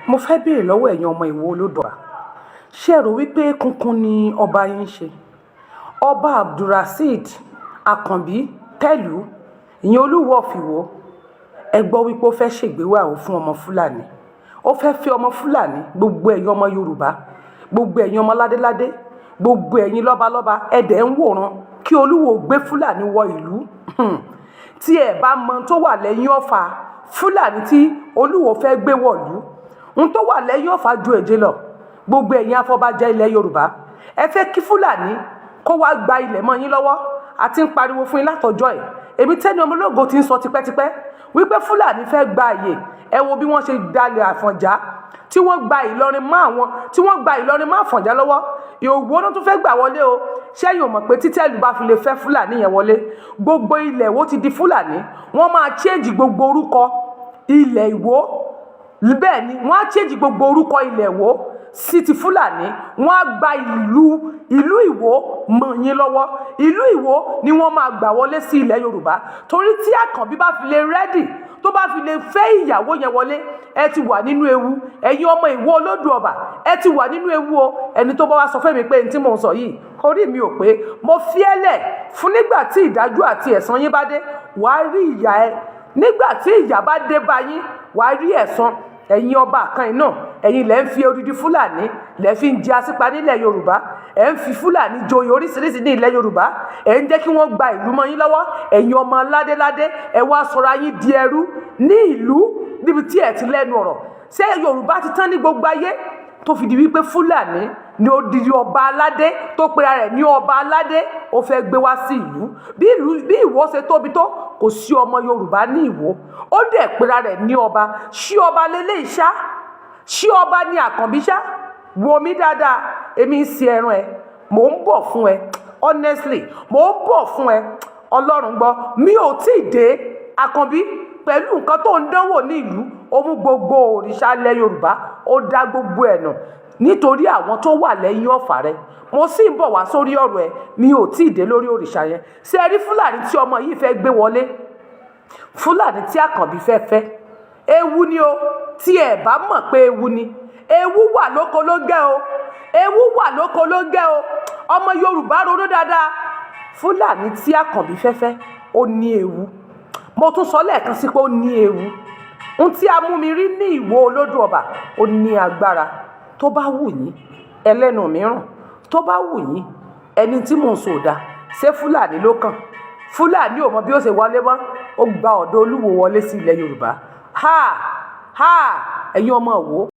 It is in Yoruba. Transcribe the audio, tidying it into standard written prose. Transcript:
Mo fẹ́ béèrè lọ́wọ́ ẹ̀yin ọmọ Ìwó Olódùà, ṣé ẹ rò wípé kunkun ni ọba yín ń ṣe? Ọba Abdulrasheed Àkànbí Tẹ́lú, ìyẹn Olúwo of Ìwó, ẹ gbọ́ wípé ó fẹ́ ṣègbéyàwó fún ọmọ Fúlàní, ó fẹ́ fẹ́ ọmọ Fúlàní. Gbogbo ẹ̀yin ọmọ Yorùbá, gbogbo ẹ̀yin ọmọ ládéládé, gbogbo ẹ̀yin lọ́balọ́ba, ẹ dẹ̀ ń wòran kí Olúwo gbé Fúlàní wọ ìlú. Tí ẹ bá mọ tó wà lẹ́yìn ọ̀fà Fúlàní tí Olúwo fẹ́ gbé wọ̀lú, n tó wà lẹ́yìn ọ̀fà ju èje lọ. Gbogbo ẹ̀yin afọbajẹ ilẹ̀ Yorùbá, ẹ fẹ́ kí Fúlàní kó wá gba ilẹ̀ mọ́ yín lọ́wọ́. Àti ń pariwo fún yín látọjọ́ ẹ̀. Èmi Tẹ́ni Ọmọlógo ti ń sọ tipẹ́tipẹ́ wípé Fúlàní fẹ́ gba àyè. Ẹ wo bí wọ́n ṣe dalẹ̀ Àfọ̀njá, tí wọ́n gba Ìlọrin mọ́ àwọn, tí wọ́n gba Ìlọrin mọ́ Àfọ̀njá lọ́wọ́. Ìwó náà tún fẹ́ gbà wọlé o. Ṣẹ́yìn ò mọ̀ pé títẹ́lù bá fi lè fẹ́ Fúlàní yẹn wọlé, gbogbo ilẹ̀ Ìwó ti di Fúlàní? Wọ́n máa change gbogbo orúkọ ilẹ̀ Ìwó. Bẹ́ẹ̀ ni, wọ́n á change gbogbo orúkọ ilẹ̀ Ìwó sí ti Fúlàní. Wọ́n á gba ìlú Ìwó mọ́ yín lọ́wọ́. Ìlú Ìwó ni wọ́n máa gbà wọlé sí ilẹ̀ Yorùbá, torí tí Àkànbí bá fi lè ready, tó bá fi lè fẹ́ ìyàwó yẹn wọlé, ẹ ti wà nínú ewu. Ẹ̀yin ọmọ Ìwó Olódù Ọba, ẹ ti wà nínú ewu o. Ẹni tó bá wá sọ fún mi pé ní tí mò ń sọ yìí, orí mi ò pé, mo fi ẹ́ lẹ̀ fún nígbà tí ìdájọ́ àti ẹ̀san yín bá dé, wàá rí ìyà ẹ. Nígbà tí ìyà bá dé bá yín, wàá rí ẹ̀san. Ẹ̀yin ọba kan náà, ẹ̀yin lẹ́ ń fi odidi Fúlàní lẹ́ fi ń jẹ asípa nílẹ̀ Yorùbá. Ẹ̀ ń fi Fúlàní joyè oríṣiríṣi ní ilẹ̀ Yorùbá. Ẹ̀ ń jẹ́ kí wọ́n gba ìlú mọ́ yín lọ́wọ́. Ẹ̀yin ọmọ ládéládé, ẹ̀ wá sọ̀rọ̀ ayín di ẹrú ní ìlú níbi tí ẹ̀ ti lẹ́nu ọ̀rọ̀. Ṣé Yorùbá ti tán ní gbogbo ayé tó fi di wípé Fúlàní ní odidi ọba aládé tó pera rẹ̀ ní ọba aládé, ó fẹ́ gbé wá sí ìlú? Bí ìlú bí Ìwó ṣe tóbi tó, kò sí ọmọ Yorùbá ní Ìwó, ó dẹ̀ pera rẹ̀ ní ọba. Ṣí ọba lélẹ́yìí ṣá? Ṣí ọba ní Àkànbí ṣá? Wò mí dáadáa, èmi ń ṣe ẹran ẹ. Mò ń bọ̀ fún ẹ. Honestly, mò ń bọ̀ fún ẹ. Ọlọ́run gbọ́, mi ò tí ì dé. Àkànbí, pẹ̀lú nǹkan tó ń dánwò ní ìlú, ó mú gbogbo òrìṣà ilẹ̀ Yorùbá, ó dá gbogbo ẹ̀ nù nítorí àwọn tó wà lẹ́yìn ọ̀fà rẹ. Mo sì ń bọ̀ wá sórí ọ̀rọ̀ ẹ. Mi ò tí ì dé lórí òrìṣà yẹn. Ṣé ẹ rí Fúlàní tí ọmọ yìí fẹ́ gbé wọlé, Fúlàní tí Àkànbí fẹ́ fẹ́, ewu ni o. Tí ẹ bá mọ̀ pé ewu ni, ewu wà lóko ló ń gẹ́ o. Ewu wà lóko ló ń gẹ́ o. Ọmọ Yorùbá, ronú dáadáa. Fúlàní tí Àkànbí fẹ́ fẹ́, ó ní ewu. Mo tún sọ lẹ́ẹ̀kan sí pé ó ní ewu. Ohun tí a mú mi rí ní Ìwó Olódù Ọba, ó ní agbára. Tó bá wù yín, ẹlẹ́nu mìíràn, tó bá wù yín, ẹni tí mò ń sọ dáa. Ṣé Fúlàní ló kàn? Fúlàní ò mọ bí ó ṣe wọlé mọ́, ó gba ọ̀dọ̀ Olúwo wọlé sí ilẹ̀ Yorùbá. Ha ha, ẹ̀yin ọmọ Ìwó.